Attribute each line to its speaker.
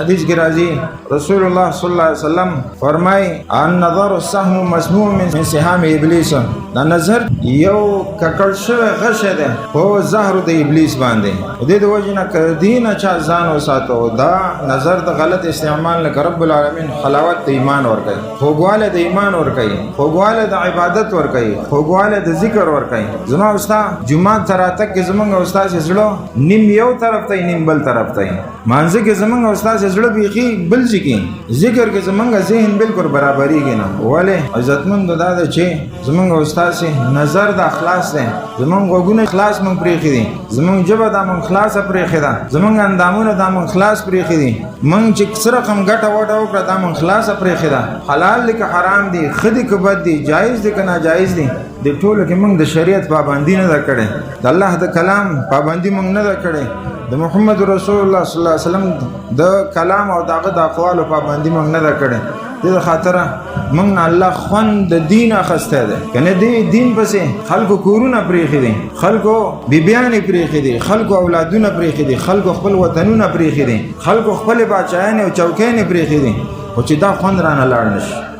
Speaker 1: حدیث کې راځي، رسول الله صلی الله علیه وسلم فرمای: النظر سهم مسموم من سهام ابلیس. دا نظر یو ککړ شوی غشه ده په زهر د ابلیس باندې. دې د وجه نه که دین چا ځان وساتو دا نظر د غلط استعمال نه، رب العالمین حلاوت د ایمان ورکوي، خوږوالی د ایمان ورکوي، خوږوالی د عبادت ورکوي، خوږوالی د ذکر ورکوي. زما او ستا جومات ته راتګ کې زمونږ او ستاسې زړه نیم یو طرف ته، نیم بل طرف ته. مانځه کې زمونږ او ستاسې زړه بیخي بل ځای کې، ذکر کې زمونږ ذهن بالکل برابرېږي نه. ولې عزتمند؟ دا ده چې زمونږ او ستاسې نظر دا خلاص دی، زمونږ غوږونه خلاص مونږ پرېښي دي، زمونږ ژبه دا مونږ خلاصه پرېښې ده، زمونږ اندامونه دا مونږ خلاص پرېښي دي. مونږ چې څه رقم ګټه وټه وکړه، دا مونږ خلاصه پرېښې ده. حلال دي که حرام دي، ښه دي که بد دي، جایز دي که ناجایز دي، د ټولو کې مونږ د شریعت پابندي نه ده کړې، د الله د کلام پابندي مونږ نه ده کړې، د محمد رسول الله صلی الله علیه وسلم د کلام او دغه د اقوالو پابندي مونږ نه ده کړې. دې خاطره مونږ نه الله خوند د دین اخیستی دی. کنه دې دین پسې خلکو کورونه پرېښي دي، خلکو بیبیانې پرېښي دي، خلکو اولادونه پرېښي دي، خلکو خپل وطنونه پرېښي دي، خلکو خپلې باچایانې او چوکیانې پرېښي دي، خو چې دا خوند رانه لاړ نه شي.